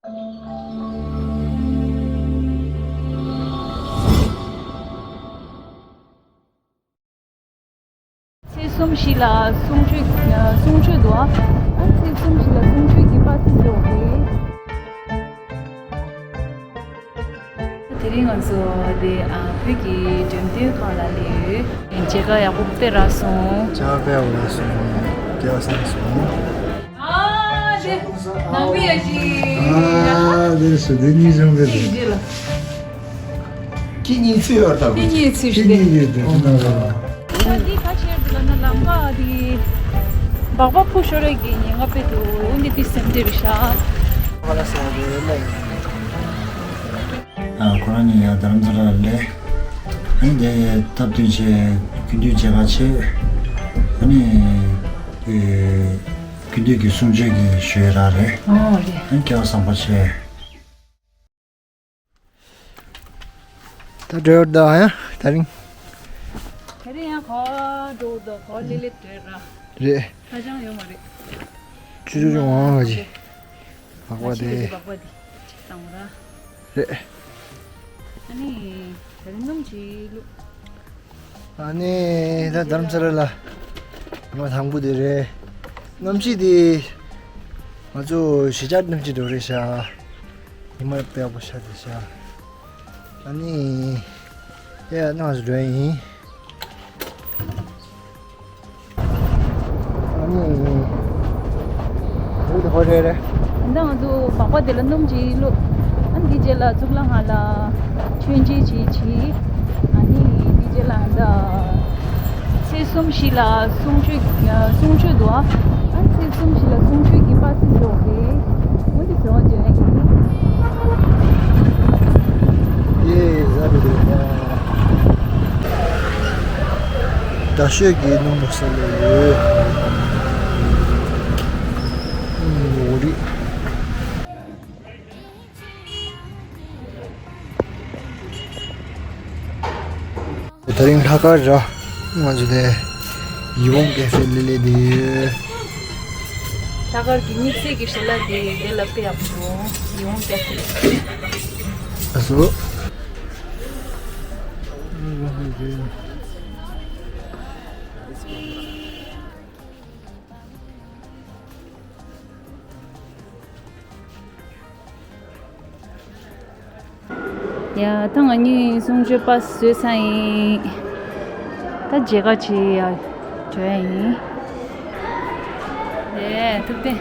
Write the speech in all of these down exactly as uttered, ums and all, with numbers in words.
ཚེས་གསུམ་བཞི་ལ་གསུང་ཆོས་གསུང་ཆོས་འདུག་ཨ། ཚེས་གསུམ་བཞི་ལ་གསུང་ཆོས་ཀྱི་པར་སི་ཟེར་བ་རེད། དེ་རིང་ང་ཚོ་དེ་ཨ་བོད་ཀྱི་འགྲེམས་སྟོན་ཁང་ལ་སླེབས་ཡོད། མཇལ་ཁ་ཡག་པོ་དཔེ་རག་སོང་། ཇ་དཔེ་ཡག་པོ་རག་སོང་། སྐལ་བ་བཟང་སོང་། ཨ་དེ་ནང་མི་ཡ་ཅི། ཨ་དེ་སུ་དེ་གཉིས་བཟང་པོ་རེད། ཅི་རེད་ལ། ཁྱེད་གཉིས་ཚུད་ཡོད་དམ། ཁྱེད་གཉིས་ཚུད་ཁྱེད་གཉིས་ཡོད་དེ་ཁྱེད་ནང་ལ། ཨ་འདི་ཁ་ཕྱེ་འདི་ལ་ན་ལམ་ཁ་འདི་སྦག་སྦག་ཕུ་ཤོར་རེ་གི་ཉེན་ཁ་དཔེ་འདུག་འོན་ཏེ་འདི་སེམས་འདི་རེད་ཤག་ཁོ་རང་ཉིད་ཡང་རྡ་རམ་ས་ལ་ལས། ཨ་ནི་དེ་སྟབས་བསྟུན་བྱས་རྒྱུན་མཐུད་བྱས་པ་བྱས། ཨ་ནི་དེ་རྒྱུན་མཐུད་ཀྱི་གསུང་ཆོས་ཀྱི་ཞུ་ཡ་རག་རེད། ཨོ་རེད། ཨ་ནི་སྐལ་བ་བཟང་པོ་བྱས། ད་འགྲོ་ཡོད་ད་ཡང་དེ་རིང་། དེ་རིང་ཡང་ག་པར་འགྲོ་འདུག་ག་པར་ལི་ལི་འགྲོ་ར། རེད། ཧ་ཅང་ཡོད་མ་རེད། ཆུ་ཆུ་ཆུ་ཝང་ཝང་གི་སྦག་སྦག་དེ། སྦག་སྦག་དེ་གཅིག་བཏང་ར། རེད། ཨ་ནི་དེ་རིང་སྣུམ་གྱི་བླུགས། ཨ་ནི་ད་རྡ་རམ་ས་ལ་ལ་ང་དང་པོ་དེ་རེད། གནམ་གཤིས་དེ་ང་ཚོ་གཞིས་ཆགས་གནམ་གཤིས་འགྲོ་རེད་ཤག་ཉི་མ་དཔེ་ཡག་པོ་ཤར་བསྡད་ཤག་ཨ་ནི་ཡ་ང་ཚོ་འགྲོ་ཡ་ཡིན། ཨ་ནི། འོ་དེ་ཧོ་རེ་རེ། ད་ང་ཚོ་སྦག་སྦག་དེ་ལ་སྣུམ་ཅིག་བླུགས། ཨ་ནི་དེ་རྗེས་ལ་གཙུག་ལག་ཁང་ལ་མཆོད་མཇལ་ཅིག་བྱས། ཨ་ནི་དེ་རྗེས་ལ་ད་ཚེས་གསུམ་བཞི་ལ་གསུང་ཆོས་གསུང་ཆོས་འདུག་ཨ་ནི་ཚེས་གསུམ་བཞི་ལ་གསུང་ཆོས་ཀྱི་པར་སི་ཟེར་བ་རེད། འོ་དེ་ཟེར་བ་འདོན་ཡ་ཡིན། ཡེ་ཟ་རེ་རེད་ད། རྡ་ཤོད་ཀྱི་སྣུམ་འཁོར་ས་ལ་ཡོད། ཨུམ། འོ་རེད། དེ་རིང་ལྷག་དཀར་ར། ང་ཚོ་དེ་ཡིད་འོང་ཀེ་ཧྥེ་ལ་སླེབས་བསྡད་ཡོད། ལྷག་དཀར་གྱི་དམིགས་བསལ་གྱི་ཞལ་ལག་དེ་དེ་ལ་དཔེ་ཡག་པོ་འདུག་ཡིད་འོང་ཀེ་ཧྥེ། ཨ་སོ། ཡ་ད་ང་གཉིས་གསུང་ཆོས་པར་སི་བཟོས་ཚར་ཡིན། ད་མཇལ་ཁ་བྱེད་ཡ་འགྲོ་ཡ་ཡིན། ཡེ་ཐུབ་བསྟན།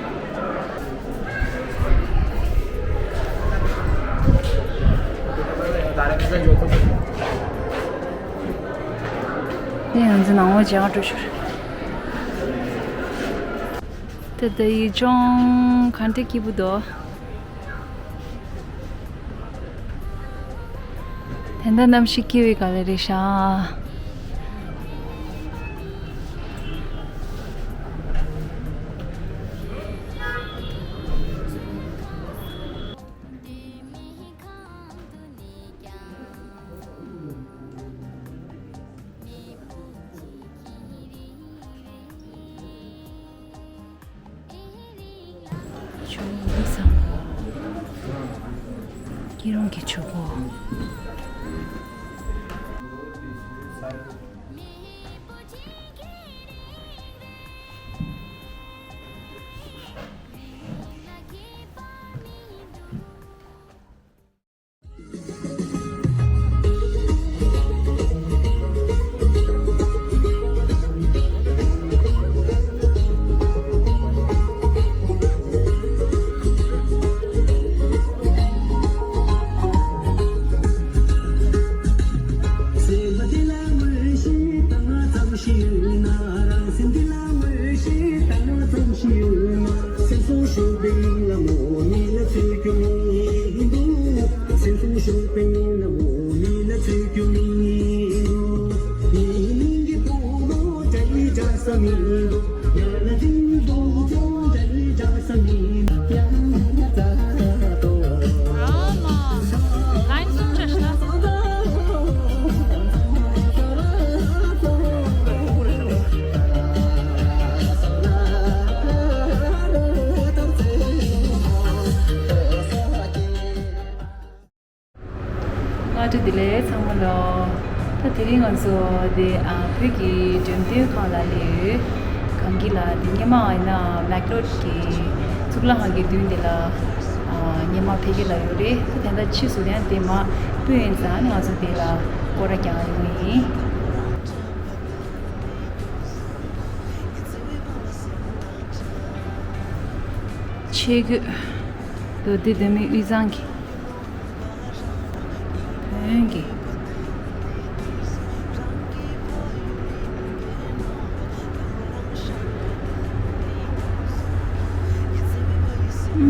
དེ་ང་ཚོ་ནང་ལོགས་མཇལ་ཁ་འགྲོ་ཞོར། ད་ལྟ་ཡུལ་ལྗོངས་ག་འདྲ་སྐྱིད་པོ་འདུག་དེ་འདྲ་གནམ་གཤིས་སྐྱིད་པའི་སྒང་ལ་རེད་ཤག་ཆུ་ཡིན་བསམ། སྐྱིད་རོང་གི་ཆུ་བོ། བཀྲ་ཤིས་བདེ་ལེགས་ཚང་མ་ལོ། ད་དེ་རིང་ང་ཚོ་དེ་ཨ་བོད་ཀྱི་འགྲེམས་སྟོན་ཁང་ལ་སླེབས་ཡོད། གངས་སྐྱིད་ལ་དེ་སྔོན་མ་ཡིན་ན་མེག་ལོར་གྱི་གཙུག་ལག་ཁང་གི་མདུན་དེ་ལ་ཨ་སྔོན་མ་ཕ་གི་ལ་ཡོད་རེད། ད་དེ་འདྲ་ཕྱིས་སུ་ཡང་དེ་མ་སྤུན་ཡིན་ཙང་ང་ཚོ་དེ་ལ་སྐོར་ར་རྒྱག་ཡོང་ཡིན། ཆས་གོས། མདོ་སྟོད་མདོ་སྨད་དབུས་གཙང་གི་བོན་གྱི།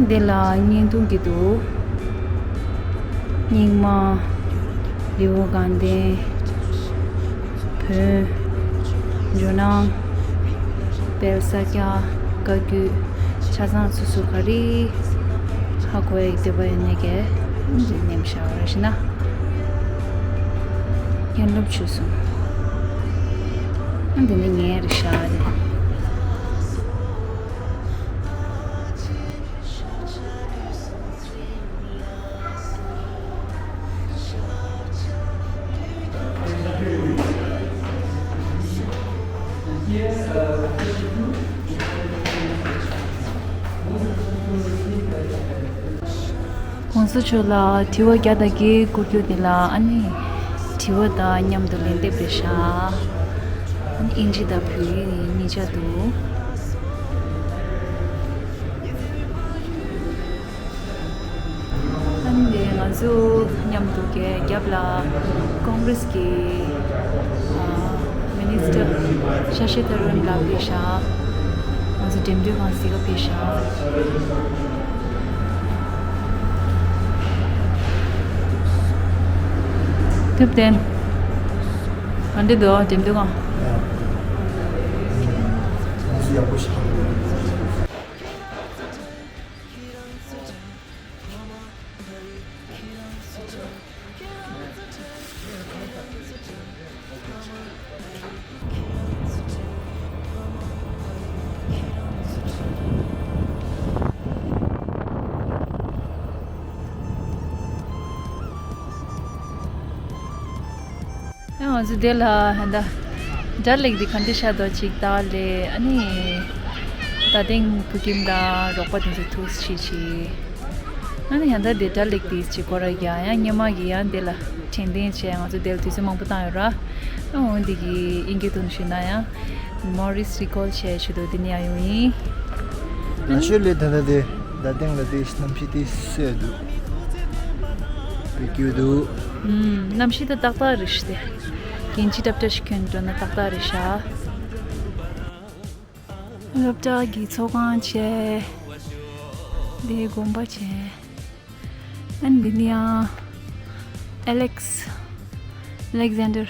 འདི་ལ་བརྙན་ཐུང་གི་འདུག་རྙིང་མ། ལི་བོ་དགའ་ལྡན། བོན། ཇོ་ནང་། དཔལ་ས་སྐྱ། བཀའ་བརྒྱུད། ཆ་ཚང་སོ་སོ་ག་རེ་ཧ་གོ་ཡག་འདོད་པ་ཡོད་ནས་ཀྱི་འདི་ནེམ་བཞག་ར་ཤི་ན། ཡན་སློབ་ཆུ་སོང་། ཨ་འདི་ནི་ངའི་རེ་ཤ་རེད། གོང་ས་མཆོག་ལ་དྲི་བ་བརྒྱ་དང་བརྒྱད་བསྐུར་རྒྱུ་དེ་ལ་ཨ་ནི་དྲི་བ་དང་མཉམ་དུ་ལན་འདེབས་རེད་ཤག་ཨ་ནི་ཨིན་ཇི་དང་བོད་ཡིག་གཉིས་ཆ་འདུག་ཨ་ནི་ང་ཚོ་མཉམ་དུ་གི་རྒྱབ་ལ་ཀོང་གྷི་རེས་ཀྱི་ཨ་མི་ནི་སི་ཊར་ཤ་ཤི་ཐ་རུན་ལགས་ཕེབས་ཤག་ང་ཚོ་འགྲེམས་སྟོན་ཁང་གཟིགས་ག་ཕེབས་ཤག་ཐུབ་བསྟན། ག་འདྲ་འདུག་འགྲེམས་སྟོན་ཁང་། ཡང་། ང་ཚོ་ཡག་པོ་ཞིག་ཡང་ང་ཚོ་དེ་ལ་ཧན་ད་སྒྲ་ལེགས་འདི་ག་འདྲ་ཤ་དོ་ཅིག་ལྟ་ལེ། ཨ་ནི་ད་ཐེངས་བོད་ཁྱིམ་ལ་རོགས་པ་དེ་ཚོ་ཐུགས་ཆེ་ཆེ། ཨ་ནི་ཡང་ད་དེ་སྒྲ་ལེགས་དེ་ཅིག་སྐོར་ར་རྒྱག་ཡང་སྔོན་མ་གི་ཡང་དེ་ལ་དྲན་རྟེན་བྱས་ང་ཚོ་དེ་ལ་དུས་ཚོད་མང་པོ་བཏང་ཡོད་ར། ཨ་འོན་དེ་གི་དབྱིན་སྐད་དུ་ཞུས་ན་ཡང་Memories Recall བྱས་ཞུ་དོ་དེ་ནས་ཡང་ཡོང་ཡིན། ང་ཤོད་ལས་ད་ལྟ་དེ་ད་ཐེངས་ལ་དེ་གནམ་གཤིས་དེ་སྲོད་འདུག་བེ་ཀྱུ་འདུག་ཨུམ། གནམ་གཤིས་ད་ཏག་ཏག་རེད་ཤི་དེ། གན་ཅི་ཏབ་ཏ་ཞིག་གྱོན་འགྲོ་ན་ཏག་ཏག་རེད་ཤག་སློབ་གྲྭ་གི་ཚོགས་ཁང་བྱས། འདི་དགོན་པ་བྱས། ཨན་འདི་ནི་ཡང་ཨེ་ལེགས། ཨ་ལེག་ཟན་ཌར།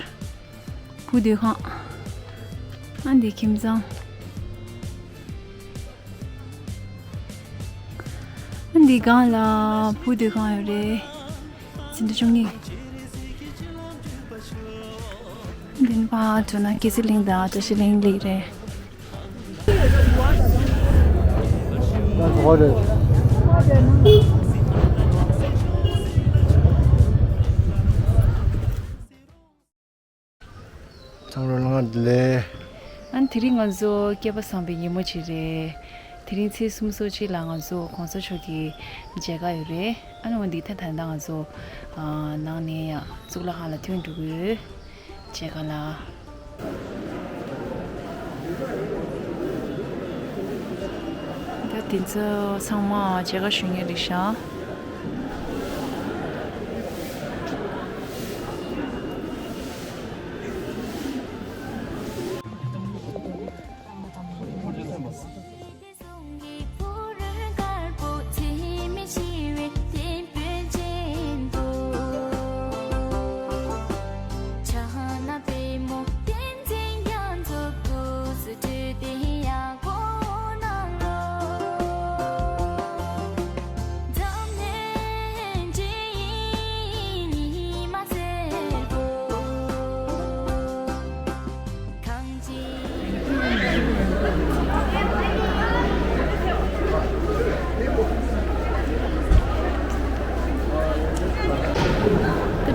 བུ་སྡོད་ཁང་། ཨན་འདི་ཁྱིམ་ཚང་། ཨན་འདི་སྒང་ལ་བུ་སྡོད་ཁང་ཡོད་རེད། འཛིན་གྲྭ་བཅུ་གཉིས། འདི་ནི་ཕར་འགྲོ་ན་སྐྱེད་ཚལ་གླིང་དང་བཀྲ་ཤིས་གླིང་སླེབས་རེད། ཚང་མ་ལོ་ལྔ་བདེ་ལེགས། ཨ་ནི་དེ་རིང་ང་ཚོ་སྐལ་པ་བཟང་པོའི་ཉིན་མོ་ཅིག་རེད། དེ་རིང་ཚེས་སུམ་ཅུ་སོ་གཅིག་ལ་ང་ཚོ་གོང་ས་མཆོག་གི་མཇལ་ཁ་ཡོད་རེད། ཨ་ནི་འོ་འདི་ཐད་ད་ལྟ་ང་ཚོ་ཨ་ནང་ནས་ཡང་གཙུག་ལག་ཁང་ལ་ཐོན་འགྲོ་གི་ཡོད། མཇལ་ཁ་ལ། ད་དེ་ཚོ་ཚང་མ་མཇལ་ཁ་ཞུ་མཁན་རེད་ཤག་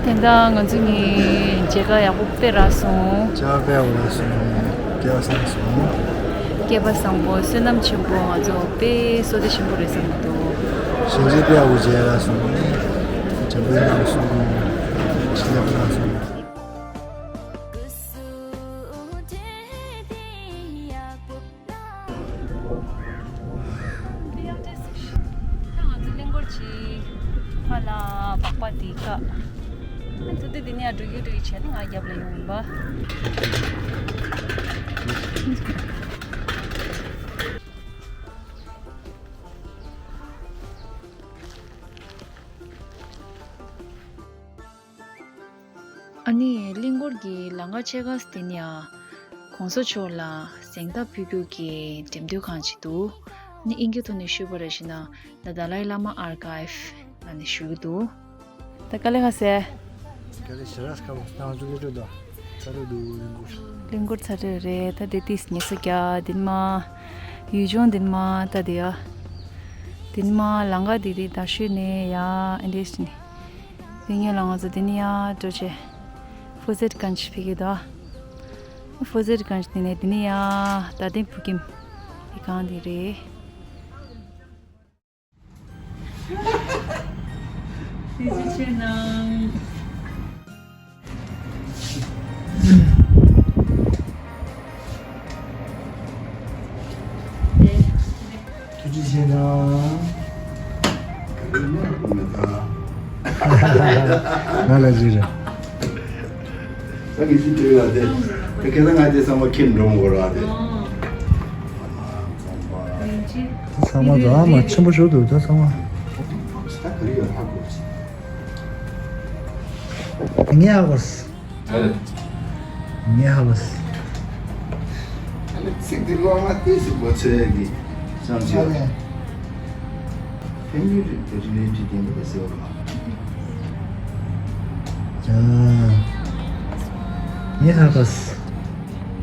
དེ་འདྲ་ང་ཚོ་གཉིས་མཇལ་ཁ་ཡག་པོ་དཔེ་རག་སོང་། མཇལ་ཁ་དཔེ་ཡག་པོ་རག་སོང་། སྐལ་བ་བཟང་སོང་། སྐལ་བ་བཟང་པོ་བསོད་ནམས་ཆེན་པོ། ང་ཚོ་དཔེ་བསོད་བདེ་ཆེན་པོ་རེད་བསམ་གྱི་འདུག། གཞན་ཚོས་དཔེ་ཡག་པོ་མཇལ་རག་སོང་། འཇམ་པོ་གནང་སོང་། ཞེ་དྲག་གནང་སོང་། ད་ང་ཚོ་གླིང་སྐོར་གྱི་ཕ་ལ་སྦག་སྦག་དེ་བཀག། ཨ་ཐུག་དུས་འདི་ནས་འགྲོ་རྒྱུ་འགྲོ་རྒྱུ་བྱས་ན་ང་རྒྱབ་ལ་ཡོང་ཡིན་པ། ཨ་ནི་གླིང་སྐོར་གྱི་ལམ་ཁ་ཕྱེད་ཀ་དེ་ནས་ཡང་གོང་ས་མཆོག་ལ་གཟེངས་རྟགས་ཕུལ་རྒྱུ་གི་འགྲེམས་སྟོན་ཁང་ཅིག་འདུག། ནི་དབྱིན་སྐད་ཐོག་ནས་ཞུས་པ་རེད་ཞུས་ན། The Dalai Lama Archive ལབ་ནས་ཞུ་གི་འདུག། ད་དཀའ་ལས་ཁག་སེ། དཀའ་ལས་ཞེ་དྲག་ཁག་པོ་ང་ཚོ་སླེབས་འགྲོ་དོ། ཚ་དྲོད་འདུག་གླིང་སྐོར། གླིང་སྐོར་ཚ་དྲོད་རེད། ད་དེ་ཏིས་ཉལ་ས་རྒྱག། དེ་ནས་མར་ཡུལ་ལྗོངས། དེ་ནས་མར་ད་དེ་ཡ། དེ་ནས་མར་ལམ་ཁ་དེ་དེ་ད་ཤོད་ནས་ཡ་ཨེ་འདྲས་ནས། དེ་ཉལ་ལ་ང་ཚོ་དེ་ནས་ཡ་འགྲོ་བྱས། ཧྥུ་ཛེད་གྷན་ཇི་ཕེབས་ཀྱི་འདུག། ཧྥུ་ཛེད་གྷན་ཇི་དེ་ནས་དེ་ནས་ཡ་དར་ལྡན་ཕུག་ཁྱིམ་དེ་གང་དེ་རེད། ཐུགས་རྗེ་ཆེ་གནང་། ཐུགས་རྗེ་ཆེ་གནང་། ང་ལ་ཞུ་ར། ད་གི་ཅི་སྤྲད་ཡོད་དེ། ད་ཁྱེད་ཚང་ང་དེ་ཚང་མ་ཁྱེར་འགྲོ་མི་དགོས་ར་དེ། ད་ཚང་མ་ད་མ་ཆེན་པོ་ཞུ་འདུག་ད་ཚང་མ། ད་ག་རེ་ཡོད་ཧ་གོ་ཅི། ངས་ཧ་གོ་སི། ཨ་ལེ། ངས་ཧ་གོ་སི། ཨ་ལེ་ཚིག་འདི་ལོ་མ་ཏི་སི་གོ་ཚོད་ཀྱི་ཅང་ཅི། ཨ་ལེ། ཕན་ཡོན་རིགས་ཀྱི་རིག་གནས་ཀྱི་རྒྱན་པ་ཟེར་བ་མ། ཨ། ངས་ཧ་གོ་སི།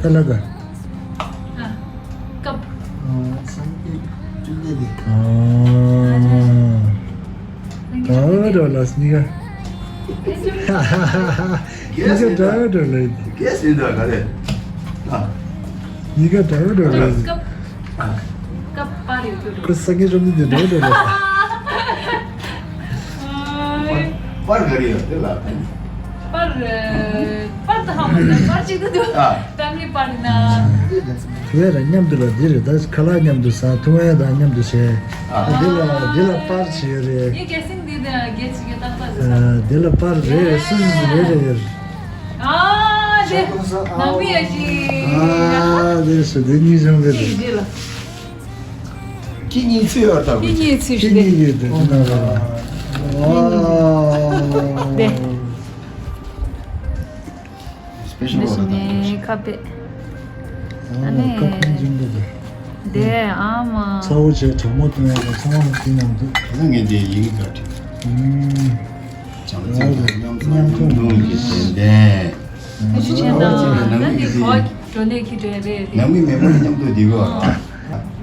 ད་ལ་ད། ཨ། སྐབས། ཨ། སངས་རྒྱས་བཅོམ་ལྡན་འདས། ཨ། ད་འོ་འགྲོ་ལ་སི་ནི་ག་ཧ་ཧ་ཧ་ཧ། ཡི་གེ་འདྲ་བོ་འགྲོ་ལ་ཡིན། གལ་སྲིད་འདྲ་ག་རེ། ཨ། ཡི་གེ་འདྲ་བོ་འགྲོ་ལ་ཡིན། སྐབས། ཨ། སྐབས་པར་ཡོད་རྒྱུ་རེད། ཁོ་སངས་རྒྱས་བཅོམ་ལྡན་འདས་འགྲོ་འགྲོ་ལ། པར་ག་རེ་ཡོད་དེ་ལ། པར། པར་ད་ཧ་མ་ད་པར་གཅིག་ཏུ་འདུག། ཨ། ད་མི་པར་ན། དེ་ལ་མཉམ་དུ་ལ་འདི་རེད། ད་ཁ་ལག་མཉམ་དུ་ཟ། ཐུང་བའི་དང་མཉམ་དུ་བྱས། ཨ། འདི་ལ་འདི་ལ་པར་བྱས་ཡོད་རེད། ངས་གལ་སྲིད་འདི་དང་རྒྱལ་ཅིག་གི་ཏག་ཏག་ཟེར། ཨ། འདི་ལ་པར་རེད། སུ་སུ་རེད་རེད་ཡོད། ཨ། དེ་ནང་མི་ཡ་ཅིག། ཨ། དེ་སུ་དེ་གཉིས་བྱུང་གི་རེད། འདི་ལ། ཁྱེད་གཉིས་ཚུད་ཡོད་ལྟ་བུ། ཁྱེད་གཉིས་ཚུད། ཁྱེད་གཉིས་ཡོད་དེ་ན་ལ། ཨ། དེ། སྤེ་ཤལ་འདི་ཞིག་ནས་ཁ་པེ། ཨ་ནི། ཁ་ཕན་ཅིང་འདུག་དེ། དེ་ཨ་མ། ཚ་བོ་བྱས་གྲང་མོ་བཏུང་ཡག་གི་ཚང་མ་དེ་མཉམ་དུ། ད་ངས་འདི་ཡིན་ག་དྲི། ཨུམ། བྱམས་བརྩེ་དང་མཉམ་གསུམ་ཐུགས་མཐུན་གྱི་བདེན་བདེན། ཐུགས་རྗེ་ཆེ་གནང་། ད་འདི་གོ་འགྲོ་ནས་ཁྱི་འདྲ་རེད། ནང་མི་མེད་པར་མཉམ་དུ་བསྡད་དགོས།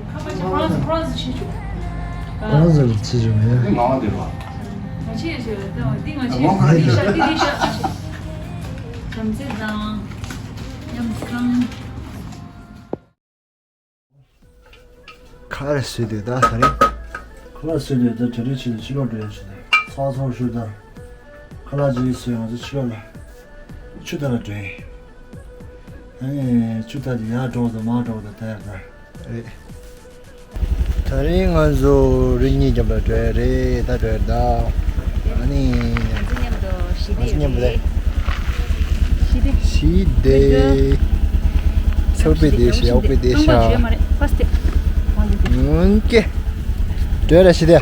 ཁ་པར་ཅིག་ཁོ་རང་ཚོ་ཁོ་རང་ཚོ་བྱེད་ཆོག། ཁོ་རང་ཚོ་ལ་བྱེད་ཆོག་མེད། ང་བ་འདི་རོ། ང་ཆེ་ཆེ་བས་ད་འདི་ང་ཆེ། འདི་ཤ་འདི་འདི་ཤ་ཤ་ཤ། བྱམས་བརྩེ་དང་། ཉམས་སང་། ག་རེ་བཟོས་འདུག་ད་ད་རེས། ཁ་ལག་བཟོས་འདུག་ད་དེ་རིང་ཕྱི་ཕྱི་ལོགས་འགྲོ་ཡ་ཕྱི་ནས་ཚགས་ཚུད་ཞུ་ད། ཁ་ལག་ཅིག་བཟོས། ང་ཚོ་ཕྱི་ལོགས་ལ་ཆུ་དར་ལ་འགྲོ་ཡིན། ཨ་ནི་ཆུ་དར་དེ་ཡར་འགྲོ་དང་མར་འགྲོ་དང་ད་ཡར་ད། རེད། ད་རིང་ང་ཚོ་རི་གཉིས་རྒྱབ་ལ་འགྲོ་ཡ་རེད། ད་འགྲོ་ཡ་རེད་ད། ཨ་ནི། ང་ཚོ་མཉམ་དུ་ཞི་བདེ་ཡོད་རེད། ཞི་བདེ། ཞི་བདེ། ཚོགས་པའི་བདེ་ཤ། འོག་པའི་བདེ་ཤ། ཡོང་གི། འགྲོ་ར་ཞི་བདེ།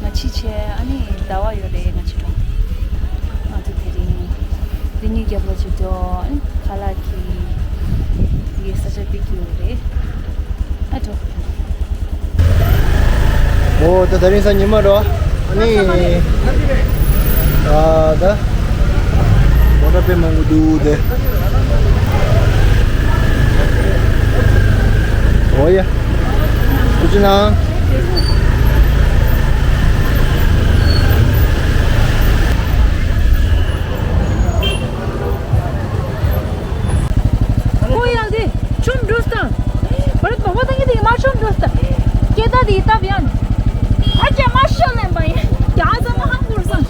ང་ཕྱི་ཆེ་ཨ་ནི་ཟླ་བ་ཡོད་རེད། ང་ཕྱི་རོ། ང་ཚོ་དེ་རིང་རི་གཉིས་རྒྱབ་ལ་ཅིག་འགྲོ། ཨ་ནི་ཁ་ལག་གི་ཡི་ས་ཆ་པིག་ཡོད་རེད། ཨ་འགྲོ། འོ་ད་ད་རིང་སང་ཉི་མ་རོ། ཨ་ནི། ཨ་ད། མོ་ཊ་དཔེ་མང་པོ་འདུག་དེ། འོ་ཡ། ཐུགས་རྗེ་གནང་། འདི་ལྟ་བུ་ཡང་ཨ་ཅེ་མ་ཤོད་ལེན་པ་ཡིན། རྒྱ་ཚ་མ་ཧང་པུར་སང་།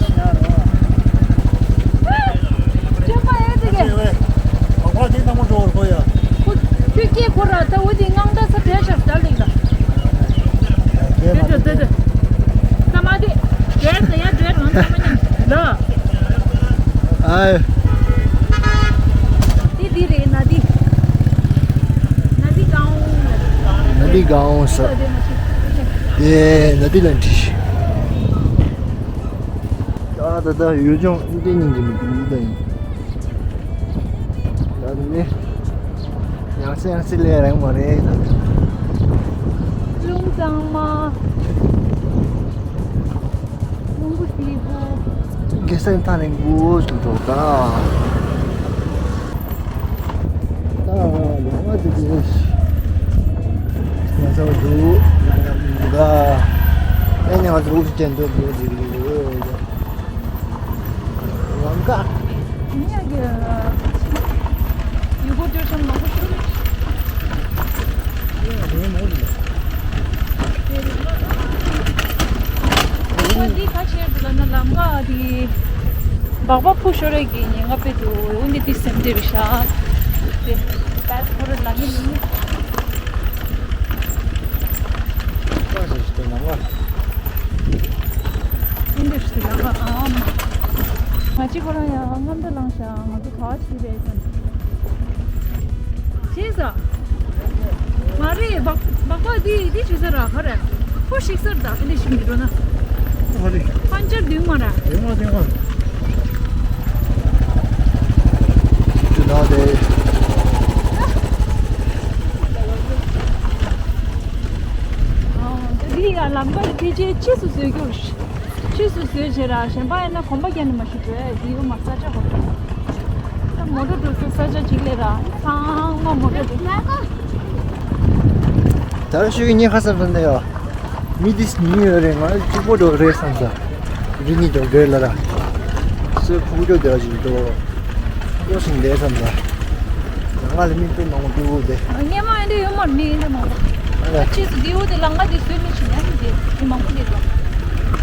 ཅོ་པ་ཨེ་ཙི་གེ། ཨ་ཁ་དེ་ནང་མ་འགྲོ་བར་གོ་ཡ། ཁོ་ཁྱོད་སྐྱེས་ཁོ་ར་ད་འུ་དེ་དངངས་ད་ས་བྲལ་ཤར་ད་ལེགས་ད། དེ་དེ་དེ་དེ་ས་མ་དེ་བྲལ་ད་ཡ་བྲལ་རང་ས་མ་ཉམས་ལ། ཨ། དེ་དེ་རེད་ན་དེ། ན་དེ་གང་། ན་དེ་གང་ས། དེ་ན་དེ་ལ་འདྲི། ད་ད་ད་ཡུལ་ལྗོངས་འདི་ཉིན་གྱི་མི་འདུག་ད་ཡིན། ད་ནི་ཡང་སེ་ཡང་སེ་ལས་རིང་བ་རེད་ད། ལུང་གཙང་མ། ལུང་བུ་སིལ་བུ། གེ་སར་ཐང་རིང་པོ་ཞིག་འགྲོ་ད། ད་ལུང་བ་དེ་དེ་ང་ཚོ་འདུག་ད། ཨེ་ནི་ང་ཚོ་འུ་ཅན་འདུག་འདུག་འདུག་འདུག་ལམ་ཀ། ཉག་གི་ཡུ་གུར་སྤྲོད་བྱང་མང་པོ་ཞིག་རེད། ཁོ་འདི་ཁ་ཤས་འདུག་ལ་ན་ལམ་ཀ་དེ་སྦག་སྦག་ཕུ་ཤོར་རེ་གི་ཉེན་ཁ་དཔེ་འདུག་འོན་ཏེ་དེ་སེམས་བདེ་རེད་ཤག་དེ་པད་ཁོ་རེ་ལ་ངེས་མིན། ཁ་ཤས་ཤིག་དེ་ལམ་ཀ། འདི་འདྲ་ཞིག་ལ་ཨ་མ། ང་གཅིག་ཁོ་རང་ཡང་རྔམ་སྟོན་བླངས་ཤག་ང་ཚོ་ག་བ་ཞིག་རེད་ཟེར། ཤེས་ས། མ་རེད། སྦག་སྦག་སྦག་འདི་འདི་ཞིག་ས་ར་ག་རེད། ཁོ་ཞིག་སར་ད་འདི་ཞིག་མི་འགྲོ་ན། ཨ་རེད། པན་ཅར་བདུན་མ་ར། བདུན་མ་བདུན་མ། ཅི་ད་དེ། འདི་ཡ་ལམ་ཀ་ལ་ཕལ་ཆེར་ཕྱིས་སུ་བཟོས་རྒྱུ་རེད། ཕྱིས་སུ་བཟོས་བྱས་ར་གཞན་པ་ཡིན་ན་གོམ་པ་རྒྱག་ནི་མ་ཤེས་འགྲོ་ཡ་འདི་ཡོད་མ་ས་ཆ་ཧོ། ད་མོ་ཊ་འགྲོ་ས་ས་ཆ་གཅིག་ལས་ར་ཚང་མ་མོ་ཊ་འགྲོ། ད་ར་ཤུ་གི་ཉེ་ཁ་སར་ཕན་ད་ཡ། མི་དེ་ཉིན་ཡོད་རེད་ང་གཅིག་པོ་འགྲོ་རེད་བསམ་ས། རི་ནི་འགྲོ་དགོས་ལ་ར། སོའི་ཕུག་ཀྱོག་དེ་ཞིག་འགྲོ། ཡོ་ཞིང་ལས་བསམ་ལ། ང་ལ་མི་དཔེ་མང་པོ་འདུག་དེ། སྙེ་མ་ཨེ་འདྲ་ཡོད་མ་རེད་མི་ཨེ་འདྲ་མང་པོ། ཨ་ལ། ཕྱིས་སུ་དེའུ་དེ་ལམ་ཀ་དེ་བཟོས་མི་ཆེ་ཡ་ནི་དེ་མི་མང་པོ་རེད་དོ།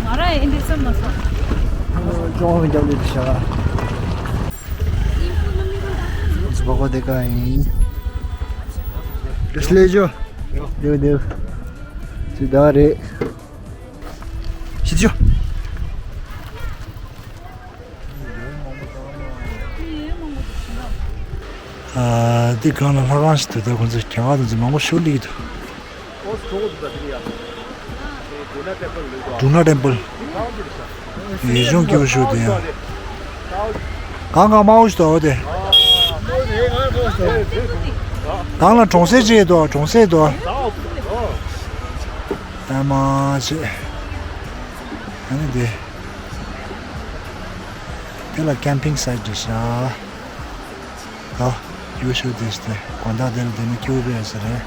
ང་རང་ཨེ་འདྲ་བསམ་མ་སོང་། ཅོང་རྒྱབ་ལེ་དེ་ཤ། སྦག་སྦག་དེ་ཀ་ཡིན། རེས་ལེ་ཇོ། དེའུ་དེའུ། ཅི་ད་རེད། ཤི་ཅོ། ཨ། འདི་སྒང་ལ་ལྷ་ཁང་ཞིག་འདུག་ད་ཁོ་ཚོ་རྒྱ་གར་དེ་ཚོ་མང་པོ་ཞིག་སླེབས་ཀྱི་འདུག་འབྲུ་སྣ་ཊེམ་པལ། ཡུལ་ལྗོངས་སྐྱིད་པོ་ཞིག་འདུག་ཡ། གང་གང་དམར་པོ་ཞིག་འདུག་འོ་དེ། གང་ལ་གྲོང་གསེབ་ཅིག་འདུག་གྲོང་གསེབ་འདུག་ཨ་མ་ཆེ། ཨ་ནི་དེ། དེ་ལ་ཀེམ་པིང་སའིཊ་རེད་ཤག་ད་ཡུལ་ཤུལ་དེ་སྟེ་དགོང་དག་དེ་ལ་བསྡད་ན་སྐྱིད་པོ་ཡོད་ས་རེད།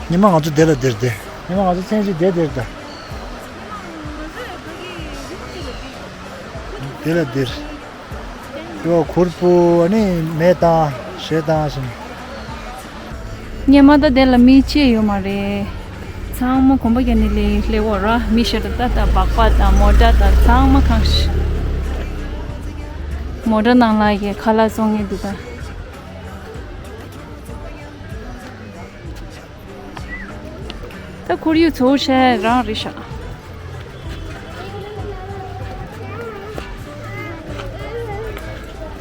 ཉི་མ་ང་ཚོ་དེ་ལ་བསྡད་དེ། ཉི་མ་ང་ཚོ་མཚན་གཅིག་བསྡད་དེ་ད། དེ་ལ་བསྡད། ཡོ་གུར་པོ་ཨ་ནི་མེ་བཏང་ཞེ་བཏང་ཞིང་། སྙེ་མ་ད་དེ་ལ་མི་ཅི་ཡོད་མ་རེད། ཚང་མ་གོམ་པ་རྒྱག་ནི་ལས་སླེབས་འོ་ར་མི་ཤ་ད་ད་ད་སྦག་སྦག་དང་མོ་ཊ་དང་ཚང་མ་གང་ཤི། མོ་ཊ་ནང་ལ་ཡི་ཁ་ལག་བཙོང་ངེ་འདུག་ད། ད་ཁོར་ཡུག་ཚོ་བྱས་རང་རེད་ཤག་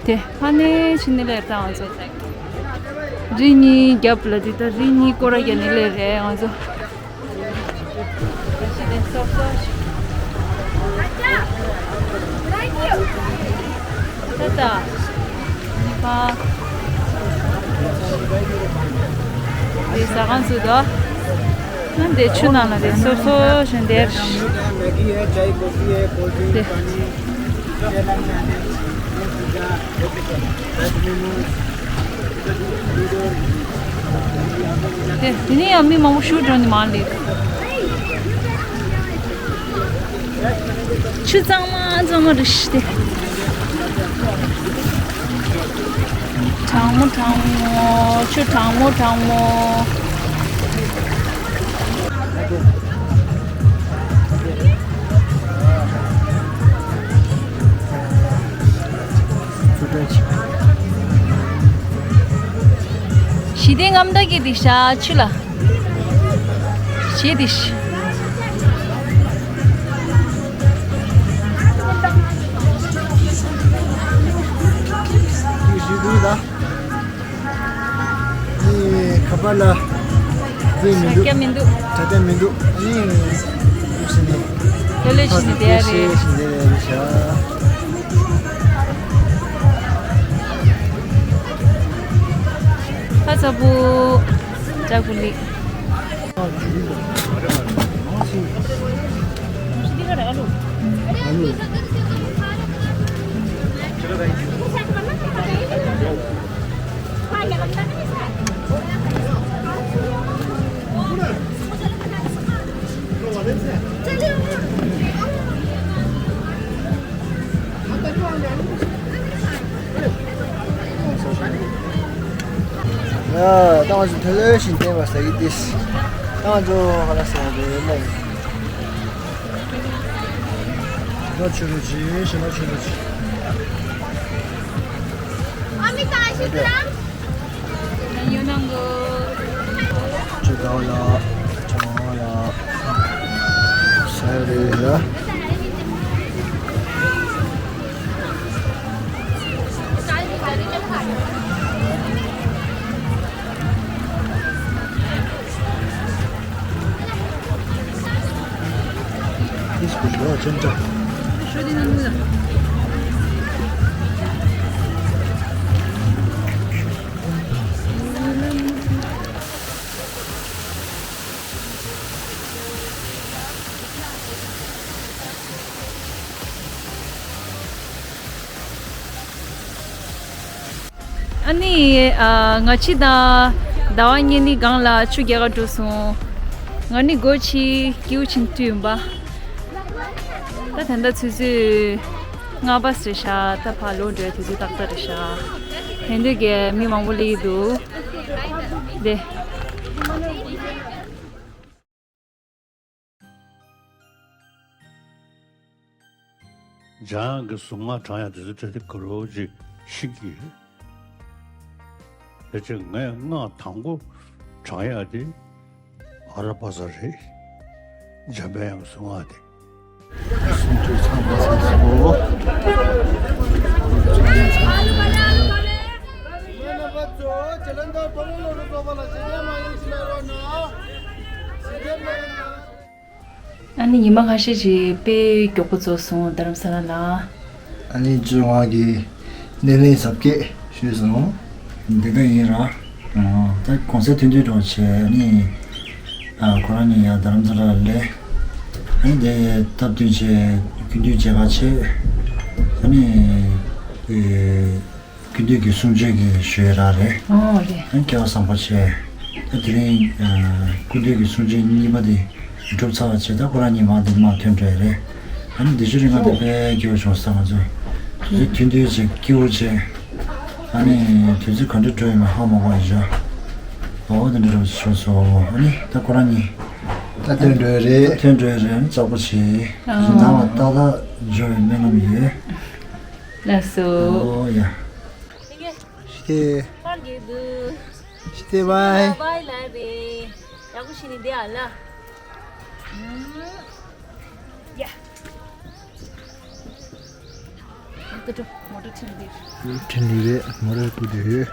དེ་ཕ་ནས་ཕྱི་ནས་ལས་བཏང་བ་ཚོ། རི་གཉིས་རྒྱབ་ལ་དེ་ད་རི་གཉིས་སྐོར་ར་རྒྱབ་ནས་ལས་རེད་ང་ཚོ། ད་ད། ནི་པ། དེ་ཟ་ཁང་ཚུགས་དོ། ནམ་དེ་ཆུ་ནང་ལ་དེ་སོ་སོ་བཞིན་དེར། དེ། དེ་དེ་ནས་ཡང་མི་མང་པོ་ཞུ་འགྲོ་ནི་མ་རེད། ཆུ་གཙང་མ་གཙང་མ་རེད་ཤི་དེ། གྲང་མོ་གྲང་མོ། ཆུ་གྲང་མོ་གྲང་མོ། ཞི་བདེ་རྔམ་དང་གི་དེ་ཤ་ཆུ་ལ། ཞེ་དེ་ཤ། ཨེ། ཁ་པར་ལ་འཛིན་མི་འདུག་ཆ་རྒྱ་མི་འདུག་ཆ་རྒྱ་མི་འདུག་ཨེ། ལོ་ལེ་ཞིག་ནི་དེ་ཡ་རེད། ཤིང་དེ་རེད་ཤག་ཁ་ཚ་པོ། ལྕགས་པོ་ལི། ཡ། ད་ང་ཚོ་ཐོན་ལེ་ཞིང་བསྟན་པ་ཟ་གི་ཏིས། ད་ང་ཚོ་ཧ་ལ་ཟ་གི་རེད་མོ། ད་ཆུ་རུ་ཅི་ཞིམ་པོ་ཆུ་རུ་ཅི། ཡོད་ནང་གོ། ཅི་དགའ་བ་ལ། ཅི་མང་ལ། ཟ་རེད་ལ། ཨ་ནི་ཨ། ང་ཕྱི་དང་ཟླ་བ་གཉིས་ནི་སྒང་ལ་ཆུ་རྒྱག་ག་འགྲོ་སོང་། ང་ནི་སྒོ་ཕྱི་ཀེའུ་ཆིན་ཏུ་ཡིན་པ། ད་ད་ལྟ་ཆུ་ཚོད་ལྔ་པ་ཟེར་ཤག་ད་ཕར་ལོག་འགྲོ་ཡ་དུས་ཚོད་ཏག་ཏག་རེད་ཤག་དེ་འདོད་ཀྱི་མི་མང་པོ་སླེབས་འདུག་དེ། འཇམ་དབྱངས་ཀྱི་གཟུངས་སྔགས་བགྲང་ཡག་དེ་ཚོ་འཕྲལ་དུ་ག་རོ་ཅིག་ཤེས་ཀྱི་རེད། ཕལ་ཆེར་ངས་སྔགས་དང་པོ་བགྲང་ཡག་དེ་ཨ་ར་པ་ཙ་རེད། འཇམ་པའི་དབྱངས་ཀྱི་གཟུངས་སྔགས་དེ། གསུང་ཆོས་ཚང་པ་སོང་སོང་། ཨ་ནི་ཉི་མ་ཁ་ཤས་ཤིག་དཔེ་མགྱོགས་པོ་རྫོགས་སོང་རྡ་རམ་ས་ལ་ལ། ཨ་ནི་བཅོ་ལྔ་གི་སྣེ་ལེན་གཟབ་རྒྱས་ཞུས་སོང་། འདི་འདྲ་ཡིན་ར། ད་གོང་ས་མཐུན་འགྱུར་འགྲོ་བྱས་ཨ་ནི། ཁོ་རང་ཉིད་ཡང་རྡ་རམ་ས་ལ་ལ་སླེབས། ཨ་ནི་དེ་སྟབས་བསྟུན་བྱས་རྒྱུན་མཐུད་མཇལ་ཁ་བྱས། ཨ་ནི། སྐུ་མདུན་གྱི་གསུང་ཆོས་ཀྱི་ཞུ་ཡ་རག་རེད། ཨོ་རེད། ཨ་ནི་སྐལ་བ་བཟང་པོ་བྱས། ཨ་དེ་རིང་ཨ་སྐུ་མདུན་གྱི་གསུང་ཆོས་གཉིས་པ་དེ་གྲུབ་ཚར་བ་བྱས། ད་ཁོ་རང་གཉིས་མར་འདི་མར་ཐོན་འགྲོ་ཡ་རེད། ཨ་ནི་འདི་ཤུ་རིང་ང་དེ་དཔེ་སྐྱིད་པོ་བྱུང་ས། ང་ཚོ་དུས་ཚོད་མཐུན་སྒྲིལ་བྱས་སྐྱིད་པོ་བྱས། ཨ་ནི་དུས་ཚོད་ག་འདྲ་འགྲོ་ཡོད་མེད་ཧ་མ་གོ་ཡ་བྱས། ཨོ་དེ་འདྲ་བྱུང་སོང་། ཨ་ནི་ད་ཁོ་རང་གཉིས་ད་ཐོན་འགྲོ་ཡ་རེད། ད་ཐོན་འགྲོ་ཡ་རེད། ཨ་ནི་ལྕགས་པོ་བྱས། ཨ་ནི་ནང་ལ་ཏག་ཏག་འབྱོར་བའི་སྨོན་ལམ་ཡོད། ལགས་སོ། ཨོ་ཡ། ཞི་བདེ། ཕར་རྒྱལ་འདུག་ཞི་བདེ་བྷའི། བྷའི་ལ་རེ། ཡག་པོ་ཞིག་ནི་བསྡད་ཨ་ལ། ཡ། མོ་ཊ་འགྲོ། མོ་ཊ་ཁྲིད་འདི། ཁྲིད་འདི་རེད། མོ་ཊ་བསྐུར་འདི་རེད།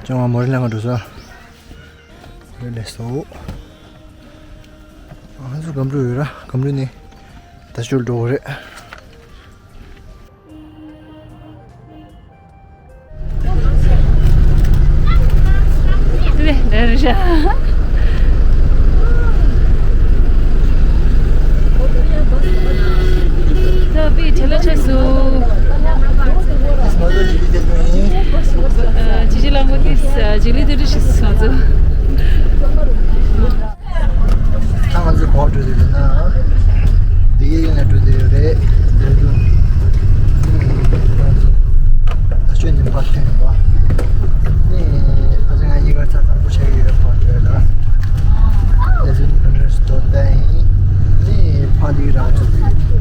ཅང་མ་མོ་ཊ་ལེན་ག་འགྲོ་ས། རེད་ལས་སོ། ང་ཚོ་སྒམ་རུ་ཡོད་ར། སྒམ་རུ་ནས་ད་ཞོལ་འགྲོ་གི་རེད། ད་ང་ཚོ་ག་པར་འགྲོ་བསྡད་ཡོད་ན། འདི་གའི་ཡན་ལ་འགྲོ་བསྡད་ཡོད་རེད། འདི་འདྲ་ད་ཆོས་འདི་ཕར་ཐོན་ཡོད་པ། ནི་ཨ་ཅག་ང་གཉིས་ཀ་ཚ་དང་པོ་བྱ་གི་ཡོད་པ་འགྲོ་ཡོད་ལ། ལས་ཚོད་འདི་ག་འདྲ་ ནི་ཕ་ལི་རང་ཚོ་གི་